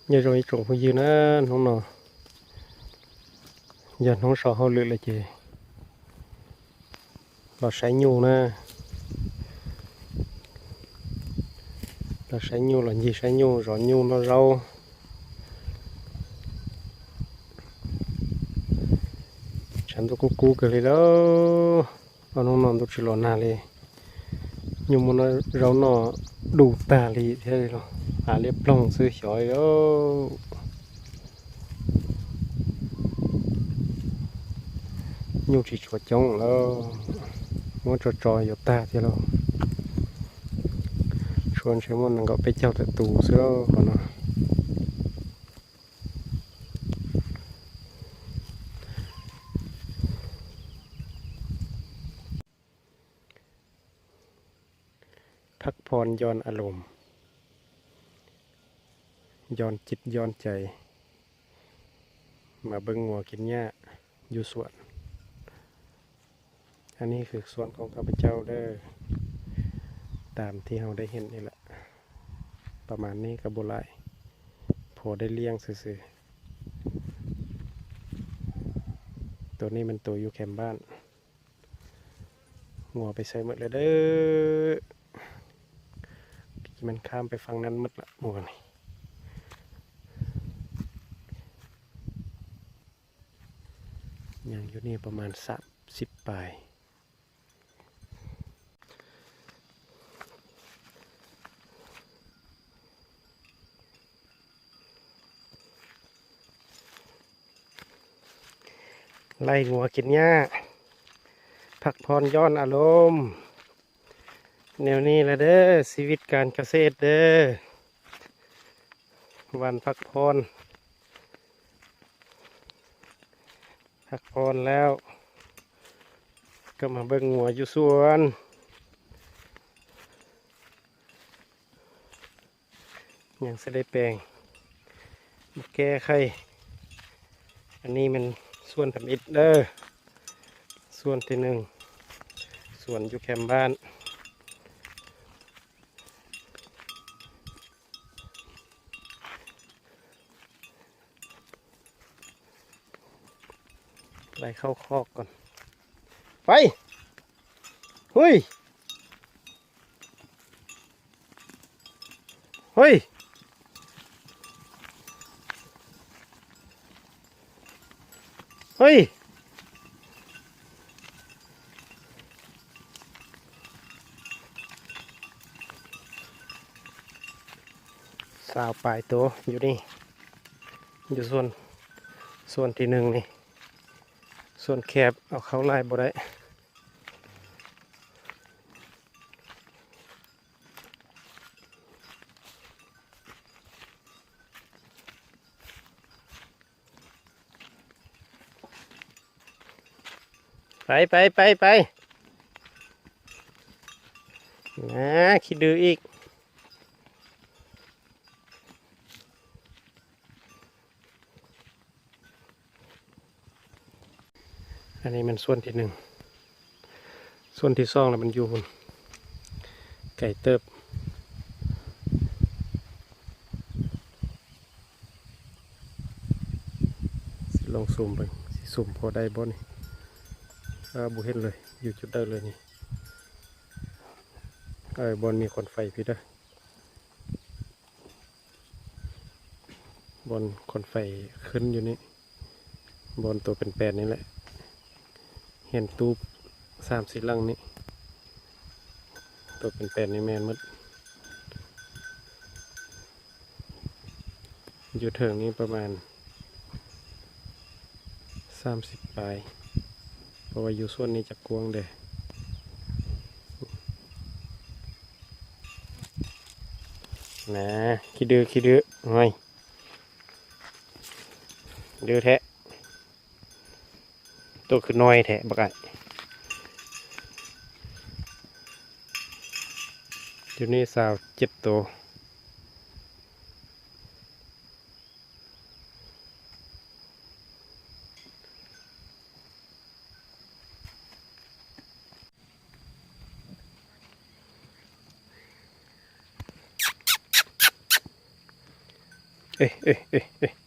Nhớ rồi, trồng phong dư nữa, nó nó. Giờ nó sao hao lự là chị. Lò sái nhu nè. Lò sái nhu, lò gì sái nhu, gió nhu nó rau. Chắn tôi cú cú kìa đi đó. ເອົານ້ອງໆ ຕຸກຊິຫຼອນໜ້າເລີຍ. ຍຸງມັນເອົາເຮົາເນາະ ດູຕາລີແທ້ເລີຍເນາະ. ອາ ລຽບລ້ອງຊື່ສວຍເດີ້. ຍຸງຊິຊົວຈ້ອງແລ້ວ. ມັນຈໍໆ ຢູ່ຕາທີ່ລາວ. ຊວນເຊມອນນັ້ນກໍໄປເຈົ້າແຕ່ຕູເສື້ອເນາະ. ພັກຜ່ອນຢ່ອນອາລົມ, ຢ່ອນຈິດຢ່ອນໃຈ, ມາເບິ່ງງົວກິນຫຍ້າຢູ່ສວນ. ອັນນີ້ຄືສວນຂອງຂ້າພະເຈົ້າເດີ້, ຕາມທີ່ເຮົາໄດ້ເຫັນນີ້ແຫຼະ. ປະມານນີ້ກໍບໍ່ຫຼາຍ, ພໍໄດ້ລ້ຽງຊື່ໆ. ໂຕນີ້ແມ່ນໂຕຢູ່ແຄມບ້ານ. ງົວໄປໃສໝົດແລ້ວເດີ້. ມັນຂ້າມໄປຝັ່ງນັ້ນໝົດລະ ໝູ່ນີ້. ຍັງຢູ່ນີ້ປະມານສາມສິບປາຍ. ໄລ່ງົວກິນຫຍ້າ ພັກຜ່ອນຢ່ອນອາລົມ. ແນວນີ້ລະເດີ້ ຊີວິດການກະເສດເດີ້. ວັນພັກຜ່ອນ ພັກຜ່ອນແລ້ວ ກໍມາເບິ່ງງົວຢູ່ສວນ. ຍັງຊິໄດ້ແປງ ມາແກ້ໄຂ. ອັນນີ້ແມ່ນສວນທຳອິດເດີ້ ສວນທີໜຶ່ງ ສວນຢູ່ແຄມບ້ານ. ໄລ່ເຂົ້າຄອກກ່ອນ. ໄປ! ເຮີ້ຍ! ເຮີ້ຍ! ເຮີ້ຍ! ຊາວປາຍໂຕຢູ່ນີ້ ຢູ່ສ່ວນ ສ່ວນທີໜຶ່ງນີ້ ສ່ວນແຄບ ເອົາເຂົ້າຫຼາຍບໍ່ໄດ້. ໄປ ໄປ ໄປ ໄປ ນາ ຂີ້ດື້ອີກ. ອັນນີ້ແມ່ນສ່ວນທີໜຶ່ງ. ສ່ວນທີສອງລະມັນຢູ່ພຸ້ນ ໄກເຕີບ. ຊິລອງຊູມເບິ່ງ ຊິຊູມພໍໄດ້ບໍ່ນີ້? ເອີ ບໍ່ເຫັນເລີຍ ຢູ່ຈຸດໃດເລີຍນີ້? ເອີ ບ່ອນມີຄວັນໄຟພີ້ເດີ້. ບ່ອນຄວັນໄຟຂຶ້ນຢູ່ນີ້ ບ່ອນໂຕແປນໆນີ້ແຫຼະ. ເຫັນຕູບສາມສີ່ຫຼັງນີ້ ໂຕແປນໆນີ້ແມ່ນໝົດ. ຢູ່ເທິງນີ້ປະມານສາມສິບປາຍ ເພາະວ່າຢູ່ສ່ວນນີ້ຈະກວ້າງເດ້. ນາ ຂີ້ດື້ ຂີ້ດື້ ໂອ້ຍ ດື້ແທ້. ໂຕຄືນ້ອຍແທ້ບັກອ້າຍ. ຢູ່ນີ້ຊາວເຈັດໂຕ. ເ ເອີ ເອີ ເອີ ເອີ.